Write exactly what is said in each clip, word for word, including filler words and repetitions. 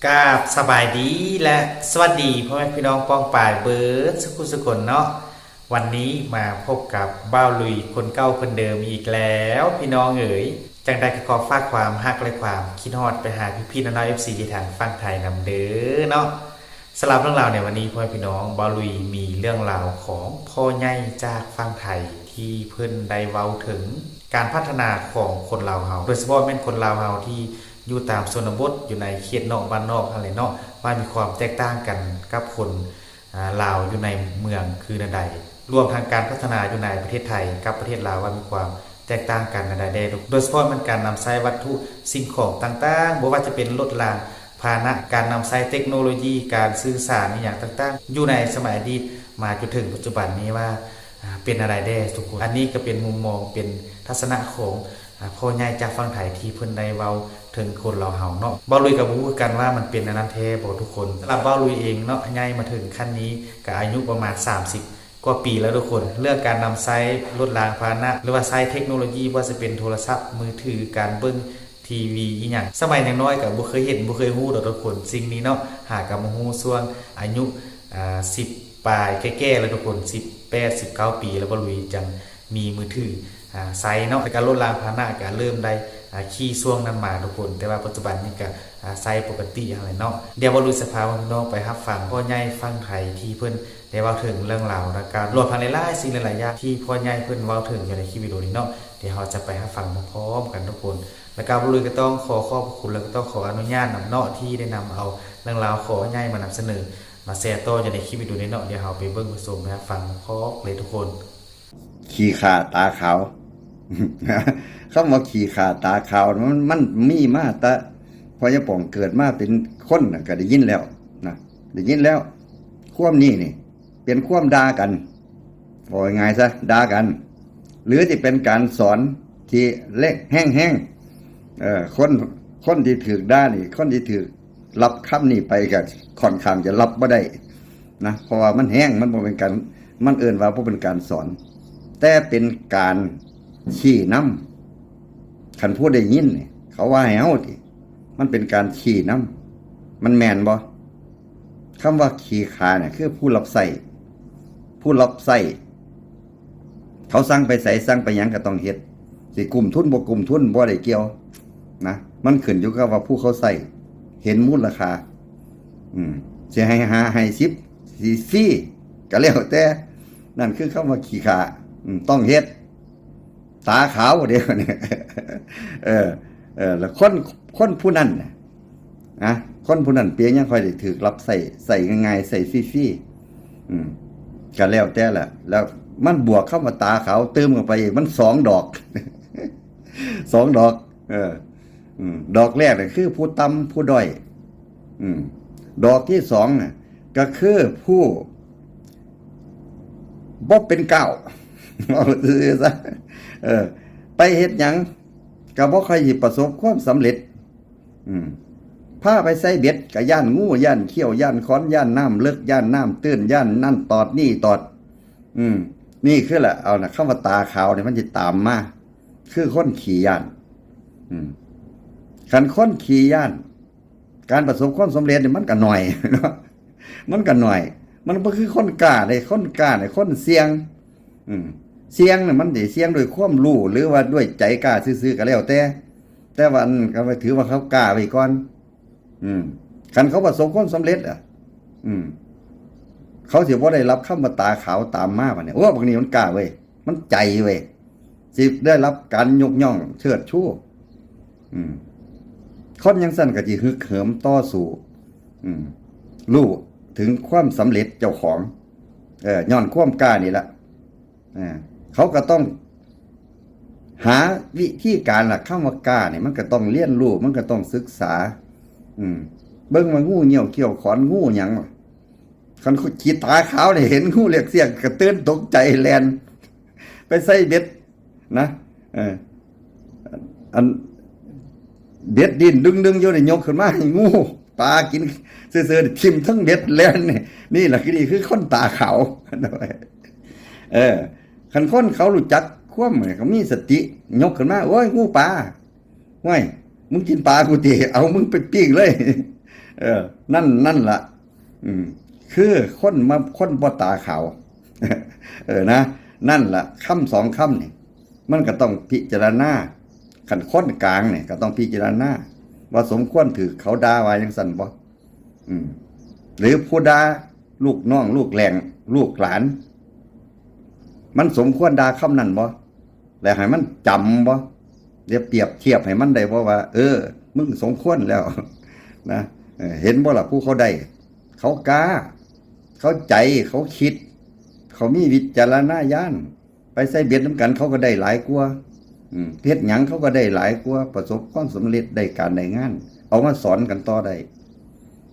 กราบสบายดีและสวัสดีพ่อแม่พี่น้องป้องปายเบิดสุขุสุคนเนาะ วันนี้มาพบกับบ่าวลุยคนเก่าคนเดิมอีกแล้วพี่น้องเอ๋ย จังใดก็ขอฝากความฮักและความคิดฮอดไปหาพี่ๆน้องๆ เอฟซี ที่ทางฝั่งไทยนำเด้อเนาะ สำหรับเรื่องราวในวันนี้พ่อแม่พี่น้องบ่าวลุยมีเรื่องราวของพ่อใหญ่จากฝั่งไทยที่เพิ่นได้เว้าถึงการพัฒนาของคนลาวเฮา โดยเฉพาะแม่นคนลาวเฮาที่อยู่ตามชนบทอยู่ในเขตนอกบ้านนอกนั่นแหละเนาะ ว่ามีความแตกต่างกันกับคน อ่า ลาวอยู่ในเมืองคือแนวใด รวมทั้งการพัฒนาอยู่ในประเทศไทยกับประเทศลาวว่ามีความแตกต่างกันแนวใดแด่ โดยเฉพาะมันการนำใช้วัตถุสิ่งของต่างๆ บ่ว่าจะเป็นรถรางพาหนะ การนำใช้เทคโนโลยี การสื่อสารอหย่างต่างๆ อยู่ในสมัยอดีตมาจนถึงปัจจุบันนี้ว่า อ่า เป็นแนวใดแด่ทุกคน อันนี้ก็เป็นมุมมองเป็นทัศนะของ อ่า พ่อใหญ่จากฝั่งไทยที่เพิ่นได้เว้าถึงคนลาวเฮาเนาะ บ่าวลุยก็บ่ฮู้คือกันว่ามันเป็นอันนั้นแท้บ่ทุกคน สำหรับบ่าวลุยเองเนาะ ใหญ่มาถึงขั้นนี้ก็อายุประมาณสามสิบกว่าปีแล้วทุกคน เรื่องการนำใช้รถรางพาหนะ หรือว่าใช้เทคโนโลยี บ่ว่าจะเป็นโทรศัพท์มือถือ การเบิ่งทีวีอีหยัง สมัยยังน้อยก็บ่เคยเห็นบ่เคยฮู้ดอกทุกคน สิ่งนี้เนาะ หาก็มาฮู้ช่วงอายุ อ่า สิบปลายแก่ๆแล้วทุกคน สิบแปด สิบเก้าปีแล้วบ่าวลุยจังมีมือถือ อ่า ใช้เนาะ แล้วก็รถรางพาหนะก็เริ่มได้ อ่า ขี่ช่วงนั้นมาทุกคน แต่ว่าปัจจุบันนี้ก็ อ่า ใช้ปกติหั้นแหละเนาะ เดี๋ยวบ่าวลุยสิพาพี่น้องไปรับฟังพ่อใหญ่ฝั่งไทยที่เพิ่นได้เว้าถึงเรื่องราวและการรวมทั้งหลายๆสิ่งหลายๆอย่างที่พ่อใหญ่เพิ่นเว้าถึงอยู่ในคลิปวิดีโอนี้เนาะ เดี๋ยวเราจะไปรับฟังพร้อมๆกันทุกคน แล้วก็บ่าวลุยก็ต้องขอขอบพระคุณ แล้วก็ต้องขออนุญาตนำเนาะ ที่ได้นำเอาเรื่องราวของพ่อใหญ่มานำเสนอ มาแชร์ต่ออยู่ในคลิปวิดีโอนี้เนาะ เดี๋ยวเราไปเบิ่งไปชมไปรับฟังพร้อมเลยทุกคน ขี้ข้าตาขาว คำว่าขี้ข้าตาขาวมัน มันมีมาแต่พ่อใหญ่ป๋องเกิดมาเป็นคนน่ะก็ได้ยินแล้วนะ ได้ยินแล้ว ความนี้นี่ เป็นความด่ากัน บอกง่ายๆซะ ด่ากัน หรือจะเป็นการสอนที่เละแห้งๆ เอ่อ คน คนที่ถืกด่านี่ คนที่ถืกรับคำนี้ไปก็ค่อนข้างจะรับบ่ได้นะ เพราะว่ามันแห้ง มันบ่เป็นการ มันเอิ้นว่าบ่เป็นการสอน แต่เป็นการชี้นำ คันผู้ได้ยินนี่ เขาว่าให้เฮาติ มันเป็นการชี้นำ มันแม่นบ่ คำว่าขี้ข้าเนี่ยคือผู้รับใช้ ผู้รับใช้ เขาสั่งไปไสสั่งไปหยังก็ต้องเฮ็ด สิกุ้มทุนบ่กุ้มทุนบ่ได้เกี่ยวนะ มันขึ้นอยู่กับว่าผู้เขาใช้เห็นมูลค่า อืม สิให้ห้าให้สิบ สิฟรีก็แล้วแต่ นั่นคือคำว่าขี้ข้า อืม ต้องเฮ็ด ตาขาวเด้ เนี่ย เออ เออ แล้วคน คนผู้นั้นน่ะ นะ คนผู้นั้นเปียงยังค่อยได้ถืกรับใช้ ใช้ง่ายๆ ใช้ฟรีๆ อืม ก็แล้วแต่ละ แล้วมันบวกคำว่าตาขาวเติมเข้าไปอีก มันสองดอก สองดอก เออ อืม ดอกแรกน่ะคือผู้ต่ำผู้ด้อย อืม ดอกที่สองน่ะ ก็คือผู้บ่เป็นเก้า เอาซื่อๆซะ เออ ไปเฮ็ดหยังก็บ่ค่อยสิประสบความสำเร็จ อืม พาไปใส่เบ็ดก็ย้านงู ย้านเขี้ยว ย้านขอน ย้านน้ำเลิก ย้านน้ำตื้น ย้านนั่นตอดนี่ตอด อืม นี่คือละ เอานะ คำว่าตาขาวเนี่ยมันสิตามมา คือคนขี้ย้าน อืม คันคนขี้ย้าน การประสบความสำเร็จเนี่ยมันก็น้อยเนาะ มันก็น้อย มันบ่คือคนกล้าเด้ คนกล้าเนี่ยคนเสี่ยง อืม เสี่ยงเนี่ยมันสิเสี่ยงด้วยความรู้ หรือว่าด้วยใจกล้าซื่อๆก็แล้วแต่ แต่ว่าอันนั้นก็ถือว่าเขากล้าไว้ก่อน อืม คันเขาประสบความสำเร็จอ่ะ อืม เขาสิบ่ได้รับคำว่าตาขาวตามมาบัดนี้ โอ้ บักนี้มันกล้าเว้ย มันใจเว้ย สิได้รับการยกย่องเชิดชู อืม คนจั่งซั้นก็สิฮึกเหิมต่อสู้ อืม รู้ถึงความสำเร็จเจ้าของ เออ ย้อนความกล้านี่ละ อ่า เขาก็ต้องหาวิธีการล่ะ คำว่ากล้าเนี่ยมันก็ต้องเรียนรู้ มันก็ต้องศึกษา อืม เบิ่งว่างูเงี้ยวเขี้ยวขอน งูหยังวะ คันขี้ตาขาวเนี่ยเห็นงูเหล็กเสี้ยงก็ตื่นตกใจแล่นไปใส่เบ็ดนะ เออ อัน เบ็ดดิ้นดึงๆอยู่นี่ยกขึ้นมาให้งูปลากินซื่อๆ ทิ่มทั้งเบ็ดแล่นนี่ นี่แหละคือ นี่คือคนตาขาว เออ คันคนเขารู้จักความเขามีสติ ยกขึ้นมา โอ้ย งูปลา ห้วย มึงกินปลากูติ เอามึงไปปิ้งเลย เออ นั่นนั่นละ อืม คือคนมาคนบ่ตาขาว เออนะ นั่นละ คำสองคำนี่ มันก็ต้องพิจารณา คันคนกลางเนี่ยก็ต้องพิจารณา ว่าสมควรถืกเขาด่าว่าจั่งซั้นบ่ อืม หรือผู้ด่าลูกน้องลูกแหล่งลูกหลาน มันสมควรด่าคำนั้นบ่ แล้วให้มันจ๋ำบ่ เดี๋ยวเปรียบเทียบให้มันได้บ่ว่า เออ มึงสมควรแล้ว นะ เออ เห็นบ่ล่ะ ผู้เขาได้ เขากล้า เขาใจ เขาคิด เขามีวิจารณญาณ ไปใส่เบ็ดนำกัน เขาก็ได้หลายกว่า อืม เฮ็ดหยังเขาก็ได้หลายกว่า ประสบความสำเร็จ ได้การได้งาน เอามาสอนกันต่อได้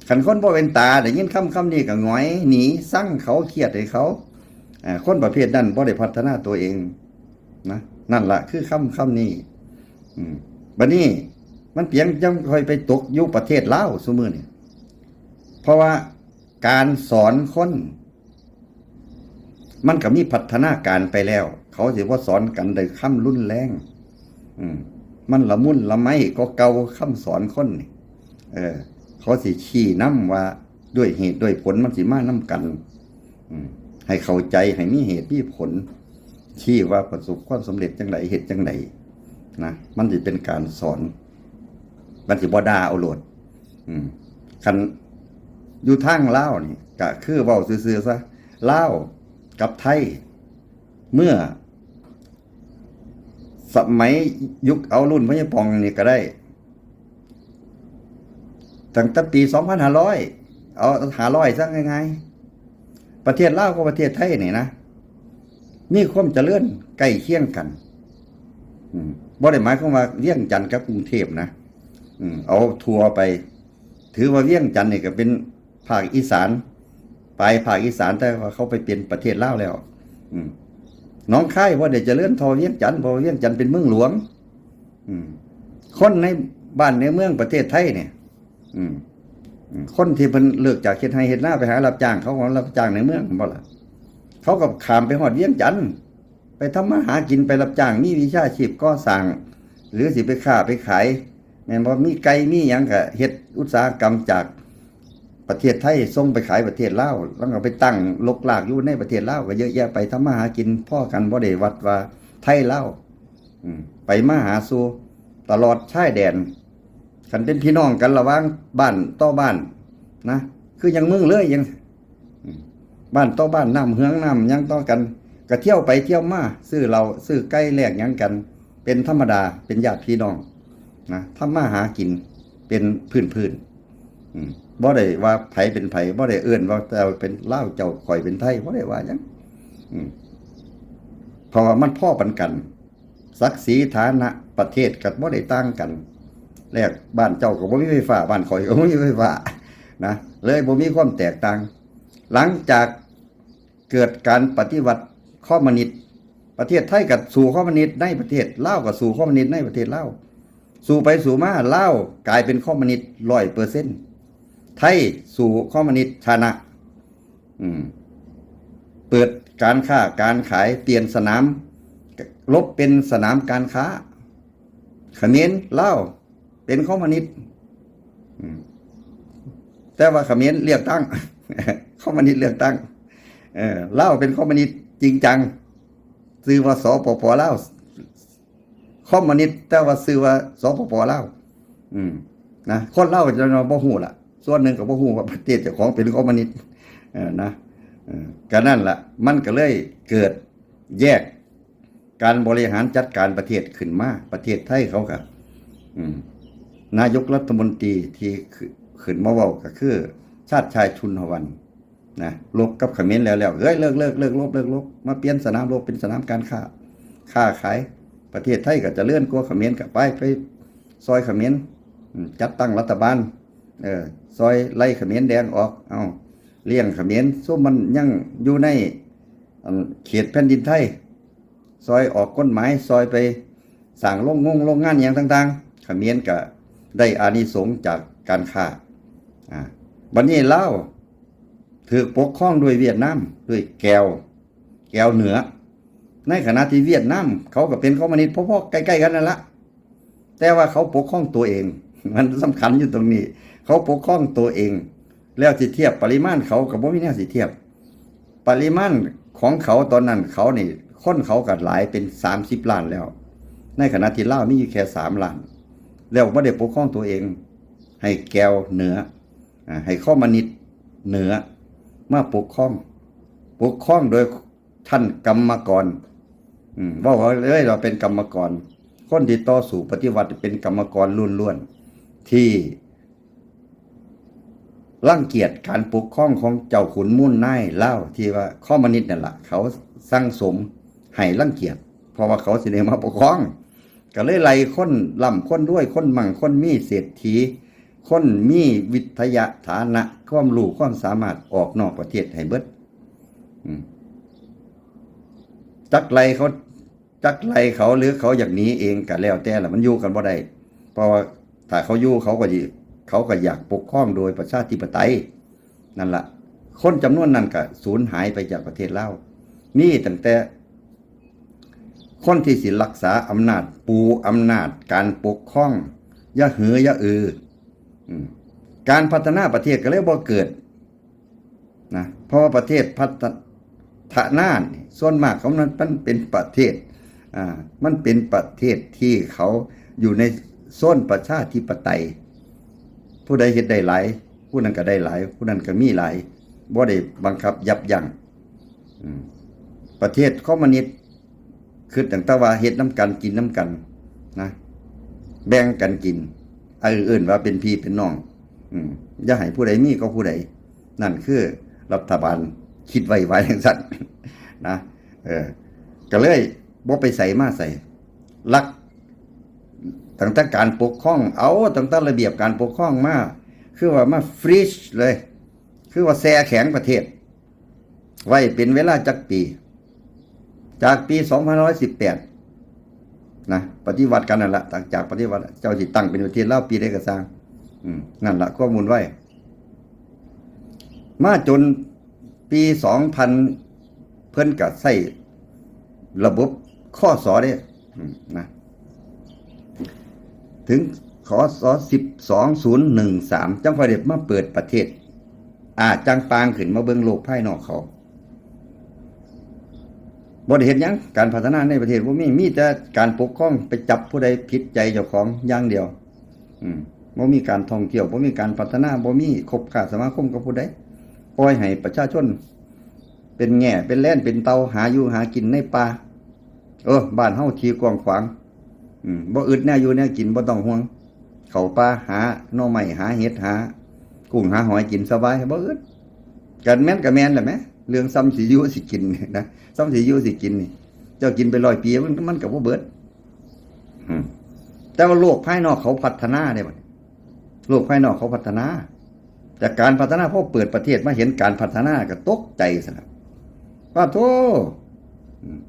คันคนบ่เป็นตา ได้ยินคำคำนี้ก็หงอยหนี ซังเขา เครียดให้เขา อ่า คนประเภทนั้นบ่ได้พัฒนาตัวเอง นะ นั่นละคือคำคำนี้ อืม บัดนี้ มันเปียงจั่งค่อยไปตกอยู่ประเทศลาวซุมื้อนี่ เพราะว่าการสอนคน มันก็มีพัฒนาการไปแล้ว เขาสิบ่สอนกันด้วยคำรุนแรง อืม มันละมุนละไมกว่าเก่า คำสอนคนนี่ เออ เขาสิชี้นำว่าด้วยเหตุด้วยผลมันสิมานำกัน อืม ให้เข้าใจ ให้มีเหตุมีผล ชี้ว่าประสบความสำเร็จจั่งใด เฮ็ดจั่งใด นะ มันสิเป็นการสอน มันสิบ่ด่าเอาโลด อืม คันอยู่ทางลาวนี่ ก็คือเว้าซื่อๆซะ ลาวกับไทย เมื่อสมัยยุคเอารุ่นพญาปองนี่ก็ได้ ตั้งแต่ปีสองพันห้าร้อย เอาห้าร้อยซะง่ายๆ ประเทศลาวกับประเทศไทยนี่นะ มีความเจริญใกล้เคียงกัน อืม บ่ได้หมายความว่าเวียงจันทน์กับกรุงเทพนะ อืม เอาทั่วไป ถือว่าเวียงจันทน์นี่ก็เป็นภาคอีสาน ปลายภาคอีสาน แต่ว่าเขาไปเป็นประเทศลาวแล้ว อืม หนองคายบ่ได้เจริญเท่าเวียงจันทน์ เพราะว่าเวียงจันทน์เป็นเมืองหลวง อืม คนในบ้านในเมืองประเทศไทยเนี่ย อืม อืม คนที่เพิ่นเลิกจากเฮ็ดไร่เฮ็ดนาไปหารับจ้าง เขาก็รับจ้างในเมืองบ่ล่ะ เขาก็ข้ามไปฮอดเวียงจันทน์ ไปทำมาหากิน ไปรับจ้าง มีวิชาชีพก่อสร้าง หรือสิไปค้าไปขาย แม่นบ่ มีไก่มีหยังก็เฮ็ดอุตสาหกรรมจากประเทศไทยส่งไปขายประเทศลาว แล้วก็ไปตั้งรกรากอยู่ในประเทศลาวก็เยอะแยะไป ทำมาหากินพอกัน บ่ได้วัดว่าไทยลาว อืม ไปมาหาสู่ตลอดชายแดน คันเป็นพี่น้องกันระหว่างบ้านต่อบ้านนะ คือยังเมืองเลยยัง อืม บ้านต่อบ้าน น้ำเหืองน้ำหยังต่อกัน ก็เที่ยวไปเที่ยวมา ซื้อเหล้าซื้อไก่แลกหยังกัน เป็นธรรมดา เป็นญาติพี่น้องนะ ทำมาหากินเป็นพื้นๆ อืม บ่ได้ว่าไผเป็นไผ บ่ได้เอิ้นว่าเจ้าเป็นลาว เจ้า ข่อยเป็นไทย บ่ได้ว่าหยัง อืม เพราะว่ามันพอปานกัน ศักดิ์ศรีฐานะประเทศก็บ่ได้ต่างกัน แลกบ้านเจ้าก็บ่มีไฟฟ้า บ้านข่อยก็บ่มีไฟฟ้านะ เลยบ่มีความแตกต่าง หลังจากเกิดการปฏิวัติคอมมิวนิสต์ ประเทศไทยก็สู้คอมมิวนิสต์ในประเทศ ลาวก็สู้คอมมิวนิสต์ในประเทศลาว สู้ไปสู้มา ลาวกลายเป็นคอมมิวนิสต์ร้อยเปอร์เซ็นต์ ไทยสู้คอมมิวนิสต์ชนะ อืม เปิดการค้าการขาย เปลี่ยนสนามรบเป็นสนามการค้า เขมร ลาว เป็นคอมมิวนิสต์ อืม แต่ว่าเขมรเลือกตั้ง คอมมิวนิสต์เลือกตั้ง เออ ลาวเป็นคอมมิวนิสต์จริงจัง ชื่อว่า สปป ลาว คอมมิวนิสต์ แต่ว่าชื่อว่า สปป ลาว อืม นะ คนลาวจะบ่ฮู้ล่ะ ส่วนหนึ่งก็บ่ฮู้ว่าประเทศเจ้าของเป็นคอมมิวนิสต์ เออ นะ เออ ก็นั่นล่ะ มันก็เลยเกิดแยกการบริหารจัดการประเทศขึ้นมา ประเทศไทยเขาก็ อืม นายกรัฐมนตรีที่ขึ้น ขึ้นมาเว้าก็คือ ชาติชายชุนหวัน นะ รบกับเขมรแล้วแล้ว เฮ้ย เลิก เลิก เลิกรบ เลิกรบ มาเปลี่ยนสนามรบเป็นสนามการค้า ค้าขาย ประเทศไทยก็เจริญกว่าเขมร ก็ไป ไปซอยเขมร อืม จัดตั้งรัฐบาล เออ ซอยไล่เขมรแดงออก เอา เลี้ยงเขมร ซุมมันยังอยู่ใน อัน เขตแผ่นดินไทย ซอยออกกฎหมาย ซอยไปสร้างโรงงงโรงงานหยังต่างๆ เขมรก็ได้อานิสงส์จากการค้า อ่า บัดนี้ลาวถูกปกครองด้วยเวียดนาม ด้วยแกว แกวเหนือ ในขณะที่เวียดนามเขาก็เป็นคอมมิวนิสต์พอๆ ใกล้ๆ กันนั่นละ แต่ว่าเขาปกครองตัวเอง มันสำคัญอยู่ตรงนี้ เขาปกครองตัวเอง แล้วสิเทียบปริมาณเขาก็บ่มีแนวสิเทียบ ปริมาณของเขาตอนนั้นเขานี่ คนเขาก็หลายเป็นสามสิบล้านแล้ว ในขณะที่ลาวมีอยู่แค่สามล้าน แล้วบ่ได้ปกครองตัวเอง ให้แกวเหนือ อ่า ให้คอมมิวนิสต์เหนือมาปกครอง ปกครองโดยท่านกรรมกร อืม เว้าเลยว่าเป็นกรรมกร คนที่ต่อสู้ปฏิวัติเป็นกรรมกรล้วนๆ ที่รังเกียจการปกครองของเจ้าขุนมูลนายลาวที่ว่าคอมมิวนิสต์นั่นล่ะ เขาสั่งสมให้รังเกียจ เพราะว่าเขาสิได้มาปกครอง ก็เลยไล่คนร่ำคนรวย คนมั่งคนมี เศรษฐี คนมีวิทยาฐานะ ความรู้ความสามารถออกนอกประเทศให้เบิด อืม จักไล่เขา จักไล่เขาหรือเขาอยากหนีเองก็แล้วแต่ละ มันอยู่กันบ่ได้ เพราะว่าถ้าเขาอยู่เขาก็สิ เขาก็อยากปกครองโดยประชาธิปไตย นั่นละ คนจำนวนนั้นก็สูญหายไปจากประเทศลาว นี่ตั้งแต่คนที่สิรักษาอำนาจ ปูอำนาจการปกครอง ยะหือ ยะอือ อืม การพัฒนาประเทศก็เลยบ่เกิด นะ เพราะว่าประเทศพัฒนานี่ ส่วนมากของมัน มันเป็นประเทศ อ่า มันเป็นประเทศที่เขาอยู่ในโซนประชาธิปไตย ผู้ใดเฮ็ดได้หลาย ผู้นั้นก็ได้หลาย ผู้นั้นก็มีหลาย บ่ได้บังคับยับยั้ง อืม ประเทศคอมมิวนิสต์ คือตั้งแต่ว่าเฮ็ดนำกันกินนำกันนะ แบ่งกันกิน เออ เอิ้นว่าเป็นพี่เป็นน้อง อืม อย่าให้ผู้ใดมีกว่าผู้ใด นั่นคือรัฐบาลคิดไว้ว่าจั่งซั้น นะ เออ ก็เลยบ่ไปไสมาไส หลัก ตั้งแต่การปกครอง เอาตั้งแต่ระเบียบการปกครองมา คือว่ามาฟรีซเลย คือว่าแช่แข็งประเทศ ไว้เป็นเวลาจักปี จากปีสองพันร้อยสิบแปด นะ ปฏิวัติกันนั่นละ ตั้งจากปฏิวัติ เจ้าสิตั้งเป็นประเทศลาวปีใดก็ซ่าง อืม นั่นละความวุ่นวาย มาจนปีสองพัน เพิ่นก็ใช้ระบบ ค.ส. เด้ อืม นะ ถึง ค.ส. สิบสองศูนย์หนึ่งสาม จั่งค่อยได้มาเปิดประเทศ อาจังปางขึ้นมาเบิ่งโลกภายนอกเขา บ่ได้เฮ็ดหยัง การพัฒนาในประเทศบ่มี มีแต่การปกครอง ไปจับผู้ใดผิดใจเจ้าของอย่างเดียว อืม บ่มีการท่องเที่ยว บ่มีการพัฒนา บ่มีคบค้าสมาคมกับผู้ใด ปล่อยให้ประชาชนเป็นแง่เป็นแล่นเป็นเต่า หาอยู่หากินในป่า เออ บ้านเฮาที่กว้างขวาง อืม บ่อึดแนวอยู่แนวกิน บ่ต้องห่วง เข้าป่าหาหน่อไม้ หาเห็ด หากุ้ง หาหอยกินสบาย บ่อึด กันแม่นก็แม่นแหละแหม เรื่องส่ำสิอยู่สิกินนี่นะ ส่ำสิอยู่สิกินนี่ เจ้ากินไปร้อยปี มัน มันก็บ่เบิด อืม แต่ว่าโลกภายนอกเขาพัฒนาเด้บัดนี้ โลกภายนอกเขาพัฒนา แต่การพัฒนา พอเปิดประเทศมาเห็นการพัฒนาก็ตกใจซะแล้ว ว่าโธ่ อืม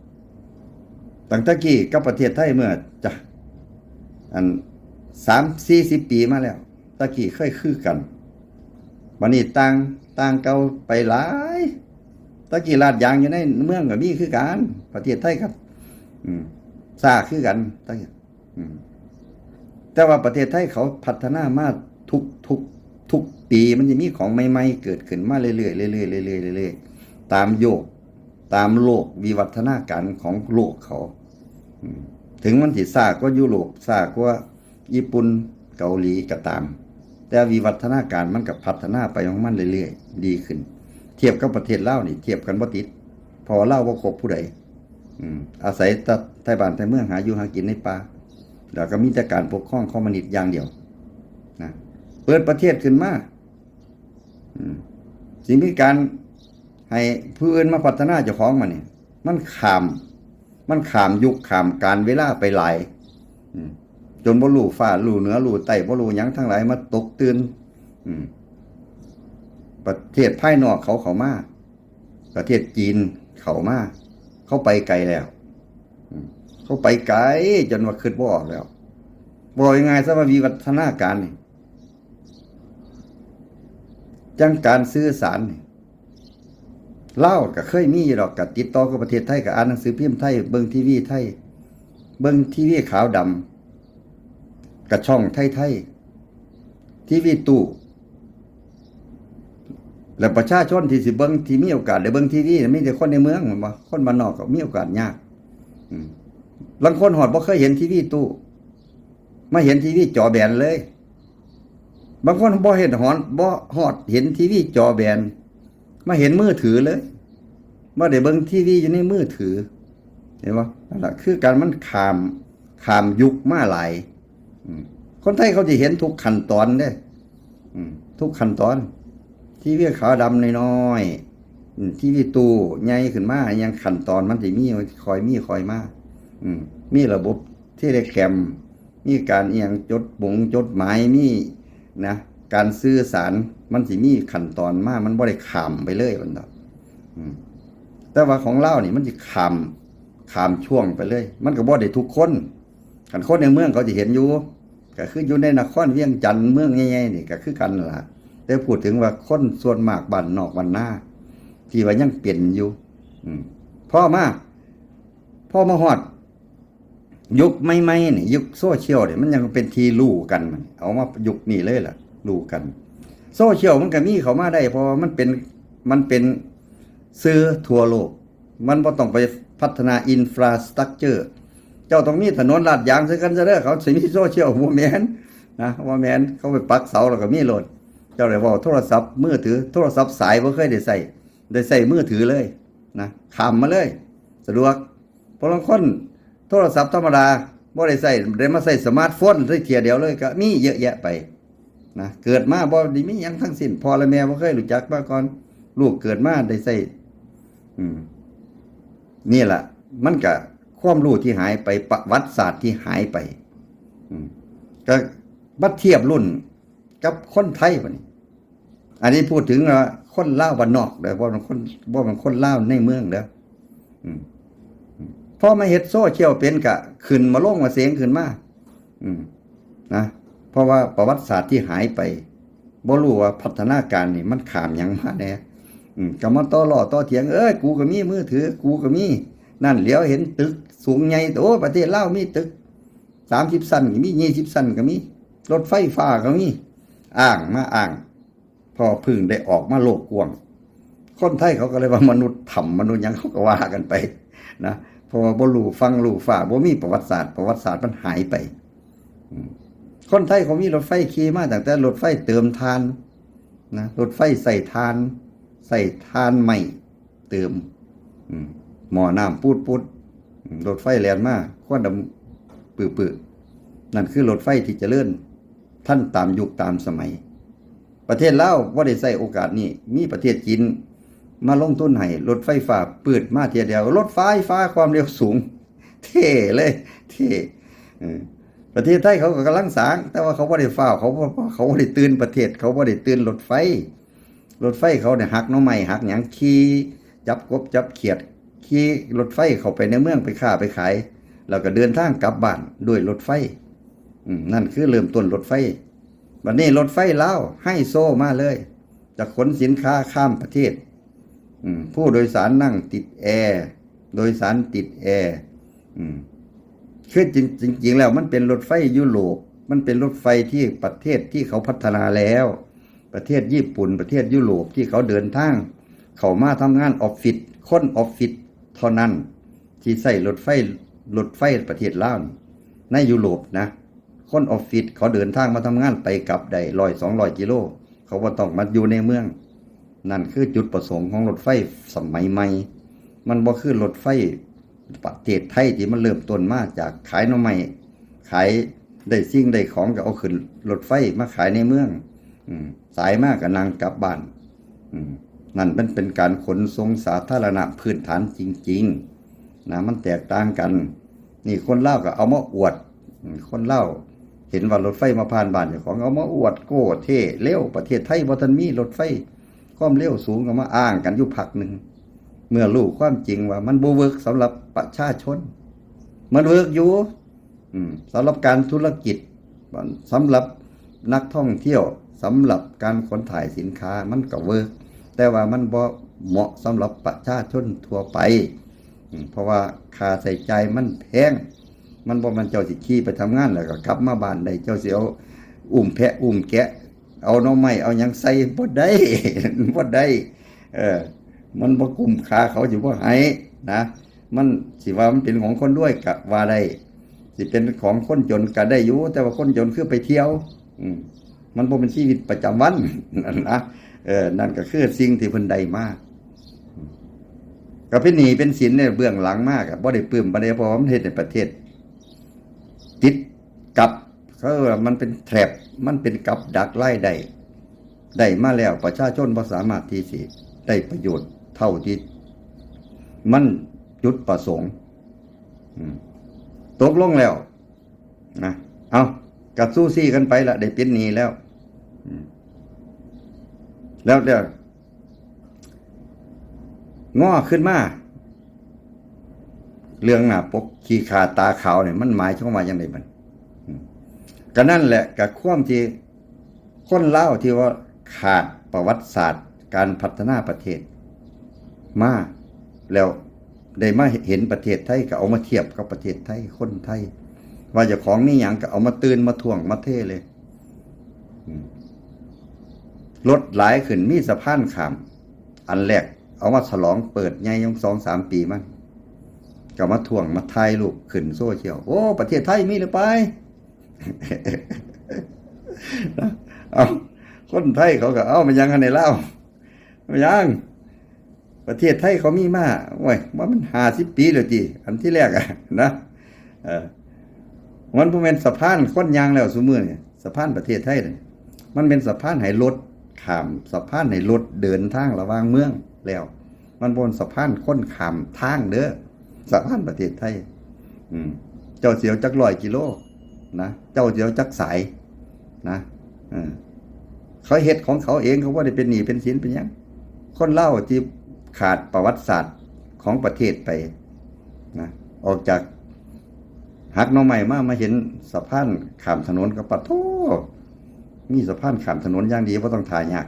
ตั้งแต่กี้กับประเทศไทยเมื่อจะ อัน สามสี่สิบปีมาแล้ว ตะกี้เคยคือกัน บัดนี้ต่าง ต่างเก่าไปหลาย ตะกี้ลาดยางอยู่ในเมืองก็มีคือกัน ประเทศไทยครับ อืม ซ่าคือกัน ตะกี้ อืม แต่ว่าประเทศไทยเขาพัฒนามาทุก ทุก ทุกปี มันจะมีของใหม่ๆเกิดขึ้นมาเรื่อยๆ เรื่อยๆ เรื่อยๆ เรื่อยๆ ตามโยก ตามโลกวิวัฒนาการของโลกเขา อืม ถึงมันสิซ่ากว่ายุโรป ซ่ากว่า ญี่ปุ่น เกาหลีก็ตาม แต่วิวัฒนาการมันก็พัฒนาไปของมันเรื่อยๆ ดีขึ้น เทียบกับประเทศลาวนี่ เทียบกันบ่ติด เพราะว่าลาวบ่คบผู้ใด อืม อาศัยแต่ไทบ้านไทเมือง หาอยู่หากินในป่า แล้วก็มีแต่การปกครองคอมมิวนิสต์อย่างเดียว นะ เปิดประเทศขึ้นมา อืม สิมีการให้ผู้อื่นมาพัฒนาเจ้าของมานี่ มันข้าม มันข้ามยุคข้ามกาลเวลาไปหลาย อืม จนบ่ฮู้ฟ้าฮู้เหนือฮู้ใต้ บ่ฮู้หยังทั้งหลายมาตกตื่น อืม ประเทศภายนอกเขาเข้ามา ประเทศจีนเข้ามา เขาไปไกลแล้ว อืม เขาไปไกลจนว่าคิดบ่ออกแล้ว บอกง่ายๆซะว่าวิวัฒนาการนี่ จั่งการสื่อสารนี่ ลาวก็เคยมีอยู่ดอก ก็ติดต่อกับประเทศไทย ก็อ่านหนังสือพิมพ์ไทย เบิ่งทีวีไทย เบิ่งทีวีขาวดำ กับช่องไทยๆ ทีวีตู้ แล้วประชาชนที่สิเบิ่ง ที่มีโอกาสได้เบิ่งทีวีน่ะ มีแต่คนในเมือง แม่นบ่ คนบ้านนอกก็มีโอกาสยาก อืม ลางคนฮอดบ่เคยเห็นทีวีตู้ มาเห็นทีวีจอแบนเลย บางคนบ่เห็นฮอด บ่ฮอดเห็นทีวีจอแบน มาเห็นมือถือเลย บ่ได้เบิ่งทีวีอยู่ในมือถือ เห็นบ่ นั่นล่ะ คือการมันข้าม ข้ามยุคมาหลาย อืม คนไทยเขาสิเห็นทุกขั้นตอนเด้ อืม ทุกขั้นตอน ทีวีขาวดำน้อยๆ อืม ทีวีตู้ใหญ่ขึ้นมา อิหยังขั้นตอนมันสิมี ค่อยมีค่อยมา อืม มีระบบเทเลแกรม มีการอิหยังจดบงจดหมาย มีนะ การสื่อสาร มันสิมีขั้นตอนมา มันบ่ได้ข้ามไปเลย มันดอก อืม แต่ว่าของลาวนี่มันสิข้าม ข้ามช่วงไปเลย มันก็บ่ได้ทุกคน คันคนในเมืองเขาสิเห็นอยู่ ก็คืออยู่ในนครเวียงจันทน์ เมืองใหญ่ๆนี่ก็คือกันนั่นล่ะ แต่พูดถึงว่าคนส่วนมากบ้านนอกบ้านนา ที่ว่ายังเป็นอยู่ อืม พอมา พอมาฮอด ยุคใหม่ๆนี่ ยุคโซเชียลนี่ มันยังเป็นที่รู้กัน เอามายุคนี้เลยล่ะ รู้กัน โซเชียลมันก็มีเข้ามาได้ เพราะว่ามันเป็น มันเป็นสื่อทั่วโลก มันบ่ต้องไปพัฒนา infrastructure เจ้าต้องมีถนนลาดยางใส่กันซะเด้อ เขาสิมีโซเชียล บ่แม่นนะ บ่แม่น เขาไปปักเสาแล้วก็มีโลด เจ้าได้เว้าโทรศัพท์มือถือ โทรศัพท์สายบ่เคยได้ใช้ ได้ใช้มือถือเลยนะ ข้ามมาเลย สะดวก เพราะลางคนโทรศัพท์ธรรมดาบ่ได้ใช้ ได้มาใช้สมาร์ทโฟนได้เทื่อเดียวเลย ก็มีเยอะแยะไปนะ เกิดมาบ่ได้มีหยังทั้งสิ้น พ่อและแม่บ่เคยรู้จักมาก่อน ลูกเกิดมาได้ใช้ อืม นี่ล่ะ มันก็ความรู้ที่หายไป ประวัติศาสตร์ที่หายไป อืม ก็มาเทียบรุ่นกับคนไทยบัดนี้ อันนี้พูดถึงว่าคนลาวบ้านนอกเด้อ บ่แม่นคน บ่แม่นคนลาวในเมืองเด้อ อืม พอมาเฮ็ดโซเชียลเป็นก็ขึ้นมาลงมาเสียงขึ้นมา อืม นะ เพราะว่าประวัติศาสตร์ที่หายไป บ่รู้ว่าพัฒนาการนี่มันข้ามหยังมาแน่ อืม ก็มาต่อล้อต่อเถียง เอ้ย กูก็มีมือถือ กูก็มี นั่น เหลียวเห็นตึกสูงใหญ่ โอ้ ประเทศลาวมีตึก สามสิบชั้นก็มี ยี่สิบชั้นก็มี รถไฟฟ้าก็มี อ้างมาอ้าง เพราะเพิ่งได้ออกมาโลกกว้าง คนไทยเขาก็เลยว่ามนุษย์ถ้ำ มนุษย์หยังเขาก็ว่ากันไปนะ เพราะว่าบ่รู้ฝั่งรู้ฟ้า บ่มีประวัติศาสตร์ ประวัติศาสตร์มันหายไป อืม คนไทยเขามีรถไฟขี่มาตั้งแต่รถไฟเติมถ่านนะ รถไฟใส่ถ่าน ใส่ถ่านไม้เติม อืม หม้อน้ำปูดปูด อืม รถไฟแล่นมา ควันดำปื้อๆ นั่นคือรถไฟที่เจริญทันตามยุคตามสมัย ประเทศลาวบ่ได้ใช้โอกาสนี้ มีประเทศจีนมาลงทุนให้ รถไฟฟ้าปืดมาเทื่อเดียว รถไฟฟ้าความเร็วสูง เท่เลย เท่ เออ ประเทศไทยเขาก็กำลังสร้าง แต่ว่าเขาบ่ได้ฟ้าว เขาบ่ เขาบ่ได้ตื่นประเทศ เขาบ่ได้ตื่นรถไฟ รถไฟเขาเนี่ยหักหน่อไม้หักหยัง ขี่จับกบจับเขียด ขี่รถไฟเข้าไปในเมืองไปค้าไปขาย แล้วก็เดินทางกลับบ้านด้วยรถไฟ อืม นั่นคือเริ่มต้นรถไฟ บัดนี้รถไฟลาวไฮโซมาเลย จะขนสินค้าข้ามประเทศ อืม ผู้โดยสารนั่งติดแอร์ โดยสารติดแอร์ อืม คือจริง จริงๆแล้วมันเป็นรถไฟยุโรป มันเป็นรถไฟที่ประเทศที่เขาพัฒนาแล้ว ประเทศญี่ปุ่น ประเทศยุโรปที่เขาเดินทาง เข้ามาทำงานออฟฟิศ คนออฟฟิศเท่านั้น ที่ใช้รถไฟ รถไฟประเทศลาวนี่ ในยุโรปนะ คนออฟฟิศเขาเดินทางมาทำงานไปกลับได้ร้อยสองร้อยกิโล เขาบ่ต้องมาอยู่ในเมือง นั่นคือจุดประสงค์ของรถไฟสมัยใหม่ มันบ่คือรถไฟประเทศไทยที่มันเริ่มต้นมาจากขายหน่อไม้ ขายได้สิ่งได้ของก็เอาขึ้นรถไฟมาขายในเมือง อืม สายมากก็นั่งกลับบ้าน อืม นั่นมันเป็นการขนส่งสาธารณะพื้นฐานจริงๆ นะ มันแตกต่างกัน นี่คนลาวก็เอามาอวด อืม คนลาวเห็นว่ารถไฟมาผ่านบ้านเจ้าของ เอามาอวด โก้ เท่ เร็ว ประเทศไทยบ่ทันมีรถไฟความเร็วสูง ก็มาอ้างกันอยู่พักหนึ่ง เมื่อรู้ความจริงว่ามันบ่เวิร์กสำหรับประชาชน มันเวิร์กอยู่ อืม สำหรับการธุรกิจ สำหรับนักท่องเที่ยว สำหรับการขนถ่ายสินค้ามันก็เวิร์ก แต่ว่ามันบ่เหมาะสำหรับประชาชนทั่วไป อืม เพราะว่าค่าใช้จ่ายมันแพง มันบ่แม่นเจ้าสิขี่ไปทำงานแล้วก็กลับมาบ้านได้ เจ้าสิเอาอุ้มแพะอุ้มแกะ เอาหน่อไม้เอาหยังใส่บ่ได้ บ่ได้ เออ มันบ่คุ้มค่า เขาสิบ่ให้นะ มันสิว่ามันเป็นของคนรวยก็ว่าได้ สิเป็นของคนจนก็ได้อยู่ แต่ว่าคนจนคือไปเที่ยว อืม มันบ่เป็นชีวิตประจำวัน นั่นนะ เออ นั่นก็คือสิ่งที่เพิ่นได้มา ก็เป็นหนี้เป็นสินเนี่ยเบื้องหลังมากอะบ่ได้ปลื้มปานใด เพราะว่ามันเฮ็ดให้ประเทศ ติดกับ เขาเรียกว่ามันเป็นแทรป มันเป็นกับดักรายได้ ได้มาแล้วประชาชนบ่สามารถที่สิได้ประโยชน์เท่าที่มันจุดประสงค์ อืม ตกลงแล้วนะ เอา ก็สู้ซี้กันไปละ ได้เป็นหนี้แล้ว อืม แล้วเดี๋ยว งอขึ้นมา เรื่องหน้าปกขี้ข้าตาขาวเนี่ย มันหมายความว่าจั่งใดบัด อืม ก็นั่นแหละ ก็ความที่คนลาวที่ว่าขาดประวัติศาสตร์การพัฒนาประเทศมา แล้วได้มาเห็นประเทศไทย ก็เอามาเทียบกับประเทศไทย คนไทย ว่าเจ้าของมีหยังก็เอามาตื่นมาท้วงมาเทเลย อืม รถหลายขึ้น มีสะพานข้าม อันแรกเอามาฉลองเปิดใหญ่ยังสองสามปีมัน ก็มาท้วงมาถ่ายรูปขึ้นโซเชียล โอ้ ประเทศไทยมีหรือไป เอา คนไทยเขาก็เอามายังในลาว มายัง ประเทศไทยเขามีมา โอ้ย ว่ามันห้าสิบปีแล้วติ อันที่แรกอะนะ เออ มันบ่แม่นสะพานคนย่างแล้วซุมื้อนี่ สะพานประเทศไทยนี่ มันเป็นสะพานให้รถข้าม สะพานให้รถเดินทางระหว่างเมืองแล้ว มันบ่เป็นสะพานคนข้ามทางเด้อ สะพานประเทศไทย อืม เจ้าสิเอาจักร้อยกิโลนะ เจ้าสิเอาจักสายนะ เออ เขาเฮ็ดของเขาเอง เขาบ่ได้เป็นหนี้เป็นสินเป็นหยัง คนลาวที่ขาดประวัติศาสตร์ของประเทศไปนะ ออกจากหักหน่อไม้มา มาเห็นสะพานข้ามถนนก็ปะโท้ มีสะพานข้ามถนนอย่างดี บ่ต้องท่ายาก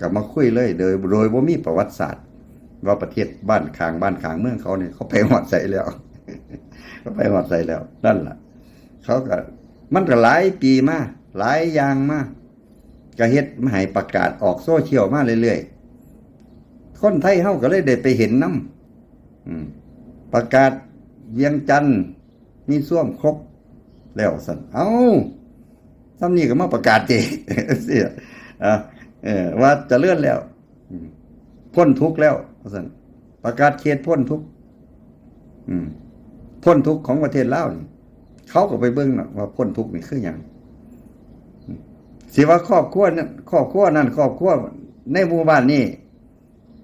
ก็มาคุยเลย โดย โดยบ่มีประวัติศาสตร์ ว่าประเทศบ้านข้าง บ้านข้างเมืองเขาเนี่ย เขาไปฮอดไสแล้ว เขาไปฮอดไสแล้ว นั่นล่ะ เขาก็ มันก็หลายปีมา หลายอย่างมา ก็เฮ็ดมาให้ประกาศออกโซเชียลมาเรื่อยๆ คนไทยเฮาก็เลยได้ไปเห็นนำ อืม ประกาศเวียงจันทน์มีส้วมครบแล้วซั่น เอ้า ซ่ำนี้ก็มาประกาศติ เสีย อ่ะ เออ ว่าเจริญแล้ว อืม พ้นทุกข์แล้ว ว่าซั่น ประกาศเขตพ้นทุกข์ อืม พ้นทุกข์ของประเทศลาวนี่ เขาก็ไปเบิ่งน่ะว่าพ้นทุกข์นี่คือหยัง อืม สิว่าครอบครัวนั้น ครอบครัวนั้น ครอบครัวในหมู่บ้านนี่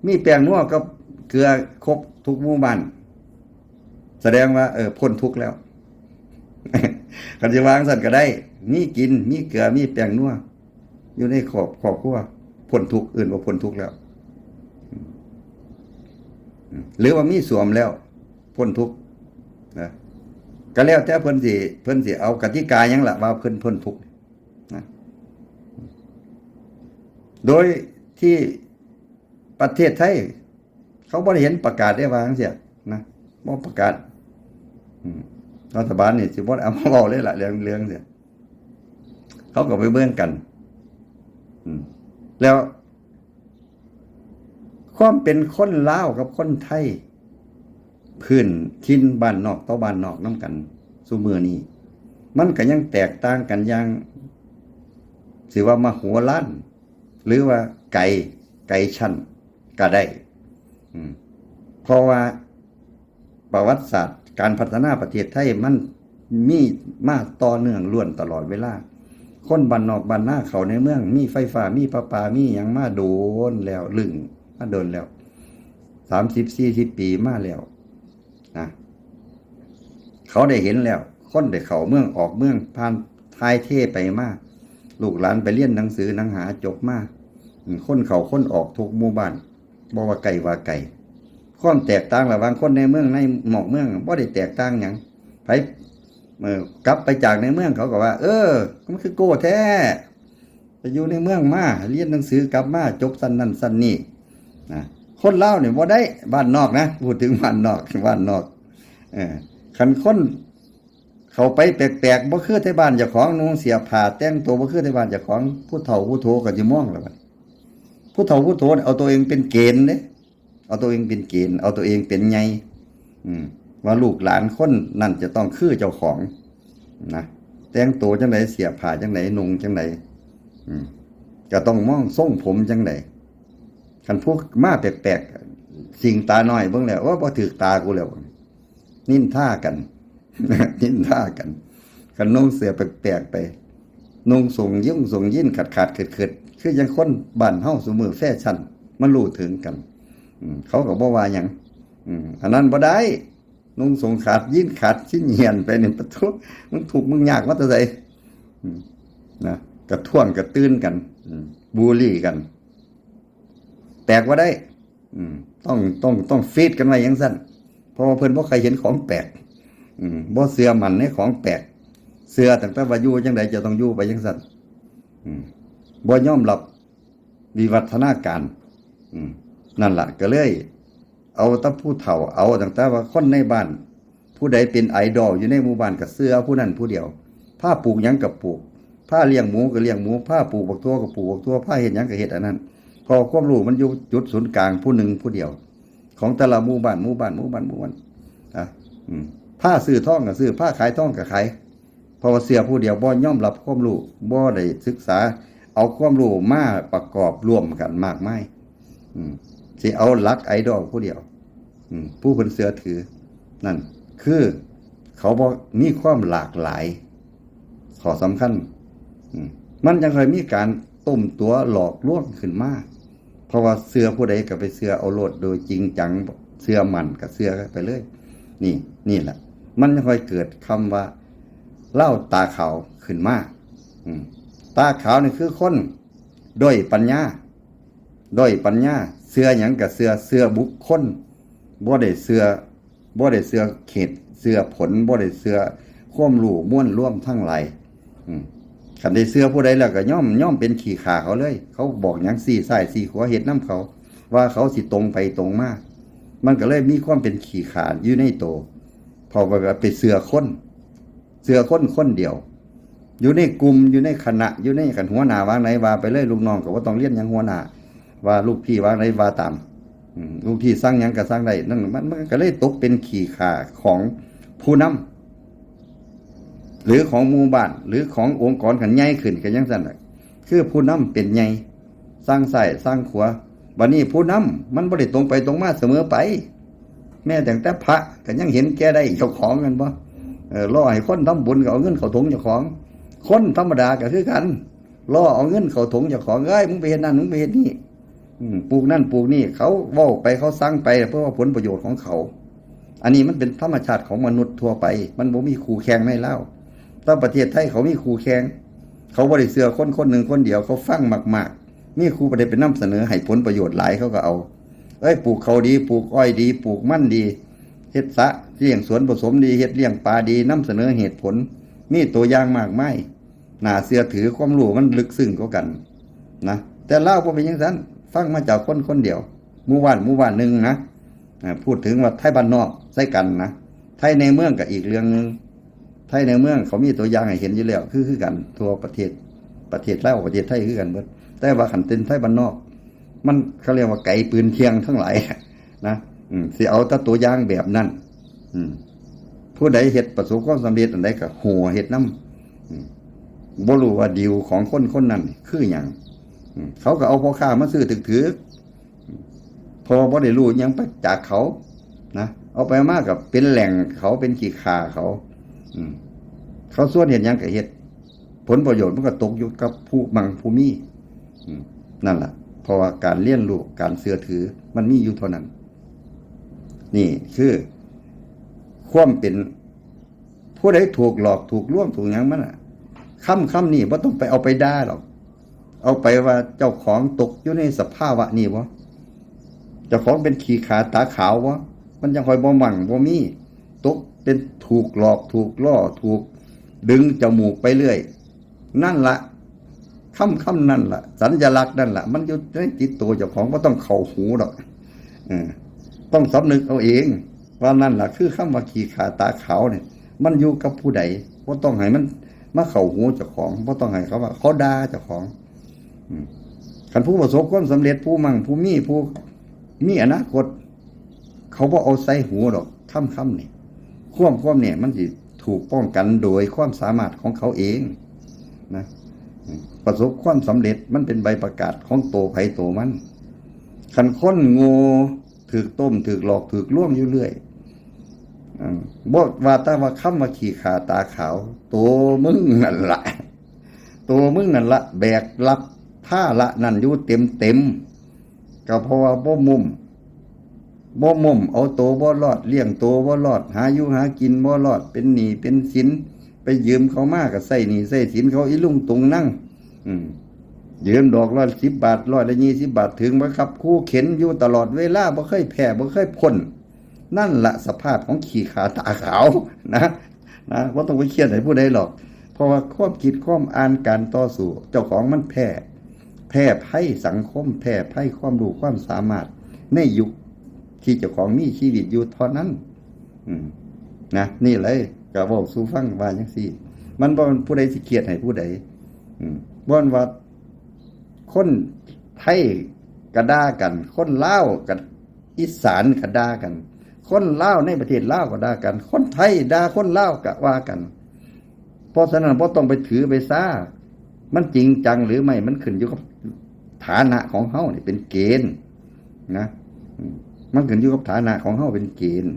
มีแป้งนัวกับเกลือครบทุกหมู่บ้าน แสดงว่า เออ พ้นทุกข์แล้ว คันสิว่าจั่งซั่นก็ได้ มีกิน มีเกลือ มีแป้งนัว อยู่ในครอบ ครอบครัว พ้นทุกข์ เอิ้นว่าพ้นทุกข์แล้ว อืม หรือว่ามีส้วมแล้ว พ้นทุกข์นะ ก็แล้วแต่เพิ่นสิ เพิ่นสิเอากติกาหยังล่ะว่าเพิ่นพ้นทุกข์นะ โดยที่ประเทศไทย เขาบ่ได้เห็นประกาศได้ว่าจั่งซี้นะ บ่ประกาศ อืม รัฐบาลนี่สิบ่เอามาเว้าเลยล่ะ เรื่อง เรื่องซี้ เขาก็ไปเบิ่งกัน อืม แล้ว ความเป็นคนลาวกับคนไทย พื้นถิ่นบ้านนอกต่อบ้านนอกนำกัน ซุมื้อนี้ มันก็ยังแตกต่างกันอย่าง สิว่ามโหฬาร หรือว่าไกล ไกลชั้นก็ได้ อืม เพราะว่าประวัติศาสตร์การพัฒนาประเทศไทยมันมีมาต่อเนื่องล้วนตลอดเวลา คนบ้านนอกบ้านนาเข้าในเมือง มีไฟฟ้า มีประปา มีหยังมาโดนแล้ว ลึงมาโดนแล้ว สามสิบ สี่สิบ ปีมาแล้วนะ เขาได้เห็นแล้ว คนได้เข้าเมืองออกเมือง ผ่านถ่ายเทไปมา ลูกหลานไปเรียนหนังสือหนังหาจบมา อืม คนเข้าคนออกทุกหมู่บ้าน บ่ว่าใกล้ว่าไกล ความแตกต่างระหว่างคนในเมืองในนอกเมืองบ่ได้แตกต่างหยัง ไผ เอ่อ กลับไปจากในเมืองเขาก็ว่า เออ มันคือโก้แท้ ไปอยู่ในเมืองมา เรียนหนังสือกลับมา จบชั้นนั้นชั้นนี้นะ คนลาวนี่บ่ได้ บ้านนอกนะ พูดถึงบ้านนอก บ้านนอก เออ คันคน เขาไปแปลกๆ บ่คือไทบ้านเจ้าของ นุ่งเสื้อผ้าแต่งตัวบ่คือไทบ้านเจ้าของ ผู้เฒ่าผู้โถก็สิมองแล้วบัดนี้ ผู้เฒ่าผู้โถเนี่ยเอาตัวเองเป็นเกณฑ์เด้ เอาตัวเองเป็นเกณฑ์ เอาตัวเองเป็นใหญ่ อืม ว่าลูกหลานคนนั่นจะต้องคือเจ้าของนะ แต่งตัวจังได เสื้อผ้าจังได นุ่งจังได อืม ก็ต้องมองทรงผมจังได คันผู้มาแปลกๆ สิ่งตาน้อยเบิ่งแล้ว ว่าบ่ถืกตากูแล้ว นินทากัน นินทากัน คันนุ่งเสื้อแปลกๆ ไป นุ่งส่งยิ่งส่งยิ่นขาดขาดเขิดเขิด คือยังคนบ้านเฮาซุมื้อแฟชั่น มันรู้ถึงกัน อืม เขาก็บ่ว่าหยัง อืม อันนั้นบ่ได้ นุ่งส่งขาดยิ่นขาดชิ้นเหียนไปนี่ ปะทุ มึงทุกข์มึงยากมาแต่ไส อืม นะ กระท้วงกระตื้นกัน อืม บูลลี่กัน แปลกบ่ได้ อืม ต้อง ต้อง ต้องฟีดกันไว้จังซั่น เพราะว่าเพิ่นบ่เคยเห็นของแปลก อืม บ่เชื่อมั่นในของแปลก เชื่อตั้งแต่ว่าอยู่จังใดจะต้องอยู่ไปจังซั่น อืม บ่ยอมรับวิวัฒนาการ อืม นั่นล่ะ ก็เลย เอาแต่ผู้เฒ่า เอาตั้งแต่ว่าคนในบ้าน ผู้ใดเป็นไอดอลอยู่ในหมู่บ้านก็เชื่อผู้นั้นผู้เดียว พาปลูกหยังก็ปลูก พาเลี้ยงหมูก็เลี้ยงหมู พาปลูกบักถั่วก็ปลูกบักถั่ว พาเฮ็ดหยังก็เฮ็ดอันนั้น เพราะความรู้มันอยู่จุดศูนย์กลางผู้หนึ่งผู้เดียว ของแต่ละหมู่บ้าน หมู่บ้าน หมู่บ้าน หมู่บ้าน อ่ะ อืม พาซื้อทองก็ซื้อ พาขายทองก็ขาย เพราะว่าเชื่อผู้เดียว บ่ยอมรับความรู้ บ่ได้ศึกษา เอาความรู้มาประกอบร่วมกันมากมาย อืม สิเอาหลักไอดอลผู้เดียว อืม ผู้เพิ่นเชื่อถือ นั่น คือเขาบ่มีความหลากหลาย ข้อสำคัญ อืม มันจั่งค่อยมีการต้มตั๋วหลอกลวงขึ้นมา เพราะว่าเชื่อผู้ใดก็ไปเชื่อเอาโลดโดยจริงจัง เชื่อมั่นก็เชื่อไปเลย นี่ นี่แหละ มันจั่งค่อยเกิดคำว่าลาวตาขาวขึ้นมา อืม ตาขาวนี่คือคนด้อยปัญญา ด้อยปัญญา เชื่อหยังก็เชื่อ เชื่อบุคคล บ่ได้เชื่อ บ่ได้เชื่อเหตุ เชื่อผล บ่ได้เชื่อความรู้มวลรวมทั้งหลาย อืม คันได้เชื่อผู้ใดแล้วก็ยอม ยอมเป็นขี้ข้าเขาเลย เขาบอกหยังซี้ซ้ายซี้ขวาเฮ็ดนำเขา ว่าเขาสิตรงไปตรงมา มันก็เลยมีความเป็นขี้ข้าอยู่ในโต เพราะว่าไปเชื่อคน เชื่อคนคนเดียว อยู่ในกลุ่ม อยู่ในคณะ อยู่ในกัน หัวหน้าว่าไหนว่าไปเลย ลูกน้องก็บ่ต้องเรียนหยังหัวหน้า ว่าลูกพี่ว่าไหนว่าตาม อืม ลูกพี่สั่งหยังก็สั่งได้ นั่นมัน มันก็เลยตกเป็นขี้ข้าของผู้นำ หรือของหมู่บ้าน หรือขององค์กรคันใหญ่ขึ้นก็จั่งซั่นน่ะ คือผู้นำเป็นใหญ่ สั่งซ้ายสั่งขวา บัดนี้ผู้นำมันบ่ได้ตรงไปตรงมาเสมอไป แม้แต่ แต่พระก็ยังเห็นแก่ได้เจ้าของ แม่นบ่ เออ รอให้คนทำบุญก็เอาเงินเข้าถุงเจ้าของ คนธรรมดาก็คือกัน รอเอาเงินเข้าถุงเจ้าของ เอ้ย มึงไปเฮ็ดนั่น มึงไปเฮ็ดนี่ อืม ปลูกนั่นปลูกนี่ เขาเว้าไป เขาสั่งไป เพราะว่าผลประโยชน์ของเขา อันนี้มันเป็นธรรมชาติของมนุษย์ทั่วไป มันบ่มีคู่แข่งในลาว แต่ประเทศไทยเขามีคู่แข่ง เขาบ่ได้เชื่อคนคนหนึ่งคนเดียว เขาฟังมากๆ มีคู่ประเทศไปนำเสนอให้ผลประโยชน์หลาย เขาก็เอา เอ้ย ปลูกข้าวดี ปลูกอ้อยดี ปลูกมันดี เฮ็ดสระเลี้ยงสวนผสมดี เฮ็ดเลี้ยงปลาดี นำเสนอเหตุผล มีตัวอย่างมากมาย น่าเชื่อถือ ความรู้มันลึกซึ้งกว่ากันนะ แต่ลาวบ่เป็นจั่งซั่น ฟังมาจากคนคนเดียว หมู่บ้านหมู่บ้านหนึ่งนะ อ่า พูดถึงว่าไทบ้านนอกใส่กันนะ ไทในเมืองก็อีกเรื่องหนึ่ง ไทในเมืองเขามีตัวอย่างให้เห็นอยู่แล้ว คือ คือกันทั่วประเทศ ประเทศลาว ประเทศไทยคือกันเบิด แต่ว่าคันเป็นไทบ้านนอก มันเขาเรียกว่าไกปืนเที่ยงทั้งหลายนะ อืม สิเอาแต่ตัวอย่างแบบนั้น อืม ผู้ใดเฮ็ดประสบความสำเร็จอันใดก็หัวเฮ็ดนำ อืม บ่รู้ว่าดีลของคนคนนั้นคือหยัง อืม เขาก็เอาพ่อค้ามาซื้อถืกๆ เพราะว่าบ่ได้รู้หยังไปจากเขานะ เอาไปมาก็เป็นแหล่งเขา เป็นขี้ข้าเขา อืม เขาชวนเฮ็ดหยังก็เฮ็ด ผลประโยชน์มันก็ตกอยู่กับผู้มั่งผู้มี อืม นั่นล่ะ เพราะว่าการเรียนรู้ การเชื่อถือ มันมีอยู่เท่านั้น นี่คือความเป็น ผู้ใดถูกหลอก ถูกลวง ถูกหยังมันน่ะ คำ คำนี้บ่ต้องไปเอาไปด่าหรอก เอาไปว่าเจ้าของตกอยู่ในสภาวะนี้บ่ เจ้าของเป็นขี้ข้าตาขาวบ่ มันจั่งค่อยบ่มั่งบ่มี ตกเป็นถูกหลอก ถูกล่อ ถูกดึงจมูกไปเรื่อย นั่นละ คำ คำนั่นละ สัญลักษณ์นั่นละ มันอยู่ในติดตัวเจ้าของ บ่ต้องเข้าหูดอก เออ ต้องสำนึกเอาเอง ว่านั่นละคือคำว่าขี้ข้าตาขาวเนี่ย มันอยู่กับผู้ใด บ่ต้องให้มันมาเข้าหูเจ้าของ บ่ต้องให้เขาว่าเขาด่าเจ้าของ อืม คันผู้ประสบความสำเร็จ ผู้มั่ง ผู้มี ผู้มีอนาคต เขาบ่เอาใส่หูดอก คำ คำนี่ ความ ความเนี่ย มันสิถูกป้องกันโดยความสามารถของเขาเองนะ ประสบความสำเร็จ มันเป็นใบประกาศของโตไผโตมัน คันคนโง่ ถืกต้ม ถืกหลอก ถืกลวงอยู่เรื่อย อ่า บ่ว่าแต่ว่าคำว่าขี้ข้าตาขาว โตมึงนั่นละ โตมึงนั่นละ แบกรับภาระนั่นอยู่เต็มๆ ก็เพราะว่าบ่มุ่ม บ่มุ่ม เอาโตบ่รอด เลี้ยงโตบ่รอด หาอยู่หากินบ่รอด เป็นหนี้เป็นสิน ไปยืมเขามาก็ใช้หนี้ใช้สินเขาอีลุงตุงนั่ง อืม ยืมดอกร้อยสิบบาท ร้อยละยี่สิบบาท ถึงบังคับ คูเข็ญอยู่ตลอดเวลา บ่เคยแพ้ บ่เคยพ้น นั่นละสภาพของขี้ข้าตาขาวนะ นะ บ่ต้องไปเครียดให้ผู้ใดหรอก เพราะว่าความคิด ความอ่าน การต่อสู้ เจ้าของมันแพ้ แพ้ภัยสังคม แพ้ภัยความรู้ความสามารถ ในยุคที่เจ้าของมีชีวิตอยู่เท่านั้น อืม นะ นี่เลย ก็เว้าสู่ฟังว่าจังซี่ มันบ่แม่นผู้ใดสิเครียดให้ผู้ใด อืม บ่แม่นว่า คนไทยก็ด่ากัน คนลาวก็ อีสานก็ด่ากัน คนลาวในประเทศลาวก็ด่ากัน คนไทยด่าคนลาวก็ว่ากัน เพราะฉะนั้นบ่ต้องไปถือไปซา มันจริงจังหรือไม่ มันขึ้นอยู่กับฐานะของเฮานี่เป็นเกณฑ์นะ อืม มันขึ้นอยู่กับฐานะของเฮาเป็นเกณฑ์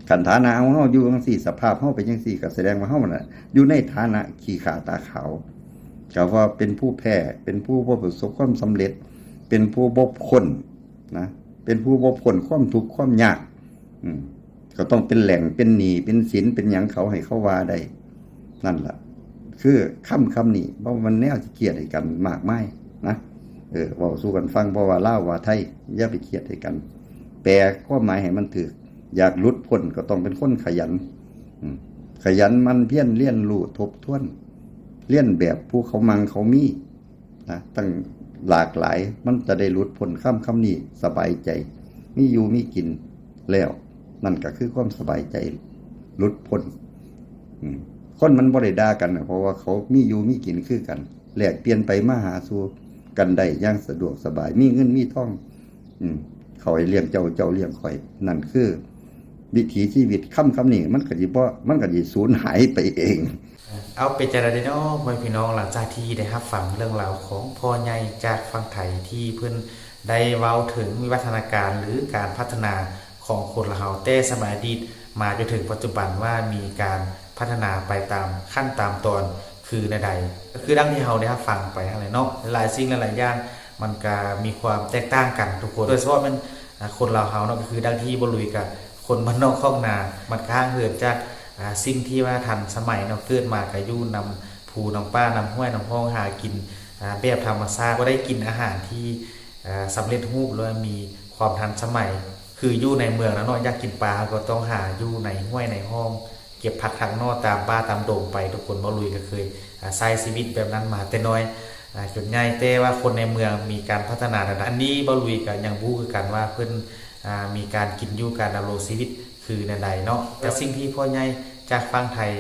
คันฐานะของเฮาอยู่จังซี่ สภาพเฮาเป็นจังซี่ ก็แสดงว่าเฮาน่ะอยู่ในฐานะขี้ข้าตาขาว ก็ว่าเป็นผู้แพ้ เป็นผู้บ่ประสบความสำเร็จ เป็นผู้บ่พ้นนะ เป็นผู้บ่พ้นความทุกข์ความยาก อืม ก็ต้องเป็นแหล่ง เป็นหนี้ เป็นสิน เป็นหยังเขาให้เขาว่าได้ นั่นล่ะ คือคำ คำนี้ บ่แม่นแนวสิเครียดให้กันมากมายนะ เออ เว้าสู่กันฟัง เพราะว่าลาวว่าไทย อย่าไปเครียดให้กัน แปลความหมายให้มันถูก อยากหลุดพ้นก็ต้องเป็นคนขยัน อืม ขยันหมั่นเพียรเรียนรู้ทบทวน เลียนแบบผู้เขามั่งเขามี นะ ตั้งหลากหลาย มันจะได้หลุดพ้นคำ คำนี้ สบายใจ มีอยู่มีกินแล้ว นั่นก็คือความสบายใจ หลุดพ้น อืม คนมันบ่ได้ด่ากันน่ะ เพราะว่าเขามีอยู่มีกินคือกัน แลกเปลี่ยนไปมาหาสู่กันได้อย่างสะดวกสบาย มีเงินมีทอง อืม เขาให้เลี้ยงเจ้า เจ้าเลี้ยงข้อย นั่นคือวิถีชีวิต คำ คำนี้ มันก็สิบ่ มันก็สิสูญหายไปเอง เอาเป็นจั่งใดเนาะ พ่อแม่พี่น้อง หลังจากที่ได้รับฟังเรื่องราวของพ่อใหญ่จากฝั่งไทย ที่เพิ่นได้เว้าถึงวิวัฒนาการหรือการพัฒนาของคนลาวเฮา แต่สมัยอดีตมาจนถึงปัจจุบัน ว่ามีการพัฒนาไปตามขั้นตามตอนคือแนวใด ก็คือดังที่เฮาได้รับฟังไปหั้นแหละเนาะ หลายสิ่งหลายอย่างมันก็มีความแตกต่างกันทุกคน โดยเฉพาะแม่น อ่า คนลาวเฮาเนาะ ก็คือดังที่บ่ลุยกับคนบ้านนอกคอกนา มันก็ห่างเหินจาก อ่า สิ่งที่ว่าทันสมัยเนาะ เกิดมาก็อยู่นำภูนำป่านำห้วยนำห้อง หากิน อ่า แบบธรรมชาติ บ่ได้กินอาหารที่ อ่า สำเร็จรูป หรือว่ามีความทันสมัย คืออยู่ในเมืองแล้วเนาะ อยากกินปลาก็ต้องหาอยู่ในห้วยในห้อง เก็บผักทางนอกตามป่าตามดงไป ทุกคน บ่ลุยก็เคย อ่า ใช้ชีวิตแบบนั้นมาแต่น้อย อ่า จนใหญ่ แต่ว่าคนในเมืองมีการพัฒนาแล้วนะ อันนี้บ่ลุยก็ยังบ่ฮู้คือกันว่าเพิ่น อ่า มีการกินอยู่การดำรงชีวิตคือแนวใดเนาะ แต่สิ่งที่พ่อใหญ่จากฝั่งไทย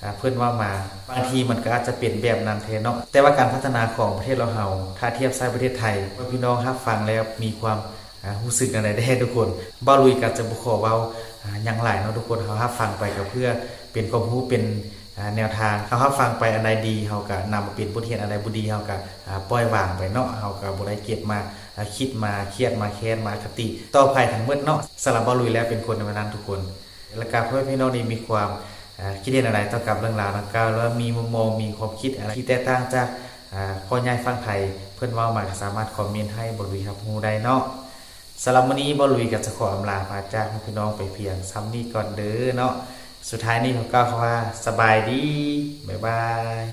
อ่า เพิ่นเว้ามา บางทีมันก็อาจจะเป็นแบบนั้นแท้เนาะ แต่ว่าการพัฒนาของประเทศลาวเฮา ถ้าเทียบใส่ประเทศไทย พี่น้องรับฟังแล้วมีความ อ่า รู้สึกแนวใดแน่ทุกคน บ่ลุยก็จะบ่ขอเว้า อ่า หยังหลายเนาะทุกคน เฮารับฟังไปก็เพื่อเป็นความรู้ เป็น อ่า แนวทาง เฮารับฟังไป อันใดดีเฮาก็นำมาเป็นบทเรียน อันใดบ่ดีเฮาก็ อ่า ปล่อยวางไปเนาะ เฮาก็บ่ได้เก็บมา อ่า คิดมาเครียดมาแค้นมาอคติต่อไผทั้งหมดเนาะ สำหรับบ่ลุยแล้วเป็นคนแบบนั้นทุกคน แล้วก็พ่อแม่พี่น้องนี่มีความ อ่า คิดเห็นอะไรต่อกับเรื่องราวดังกล่าว หรือว่ามีมุมมอง มีความคิดอะไรที่แตกต่างจาก อ่า พ่อใหญ่ฝั่งไทยเพิ่นเว้ามา ก็สามารถคอมเมนต์ให้บ่ลุยรับรู้ได้เนาะ สำหรับมื้อนี้บ่ลุยก็จะขออำลาพาจากพี่น้องไปเพียงส่ำนี้ก่อนเด้อเนาะ สุดท้ายนี้ขอกล่าวคำว่าสบายดี บ๊ายบาย